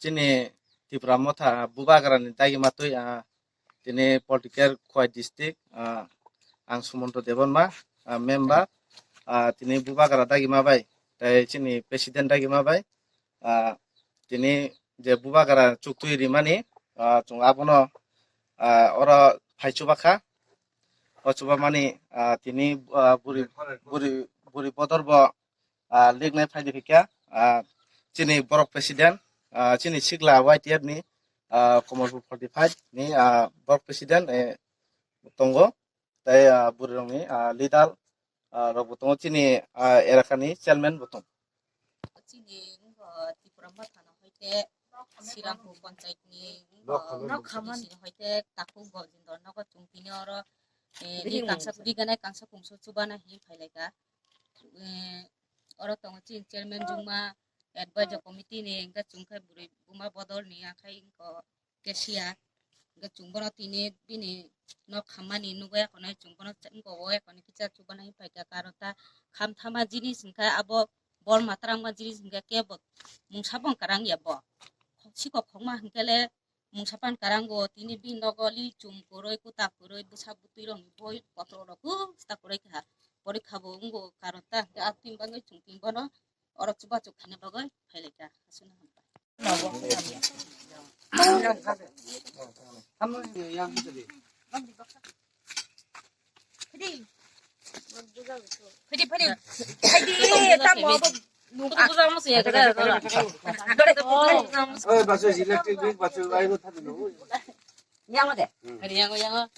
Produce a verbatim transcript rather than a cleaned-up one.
chini Tipra Motha Bubagrani dagima twi, ah, tini political Khowai district, ah, ang Sumonto Debbarma, ah, member, ah, tini Bubagra dagima bai, tei chini president dagima bai, ah, tini je Bubagra chuktwi rimani, ah, chwng abono, ah, oro phai chubakha. O chubamani, ah, tini, ah, buri, buri, buri bodol bo, ah, liknai phaidi phikha, ah, chini borok president, ah, chini sikla Y T F ni, ah, Komolpur forty five ni, ah, borok president, eh, tongo, tei, ah, bwrwirokni, ah, leader, ah, rokbo tongo, chini, ah, erakani chairman bo tongo. Chini wngkha Tipra Motha no hoite Sirampur panchayat ni wngkha Nokhamani. Sini hoite Takhuk Gojindra nogo chwng tini oro, eh, ri kangsa, ri ganai kangsa kumsu chubana hi phailaika. Eh, oro tongo chini chairman Juma, advisor committee ni hwnkhe chwng khe bwrwi buma bodol ni akhai wngkha. Kesia. Hingke chwng bono tini bini nok hammani nugwi akonai chwng bono cha-, wngkha o akonai kisa chubana hinpai kha, karon ta khamthama jinis hingkha abo bol matrangma jinis hingkha kebo mungsa bo karang ya bo. Sikok khokma hingkhe le mungsa pan karango tini bini nogo li chum kwrwi kwta kwrwi bwsa bwtwi rokni boi kotor rok kwsta kwrwi kha porikha bo wngo karon ta hingkhe a tini bagwi chwng tini bono oro chubachu khaina bagwi phailaikha. Aswkno hambai. Phidi, phidi, phidi, tamo abo nung. Oi, basu electric bill, basu ayo thani no. Yang ade. Yang, yang.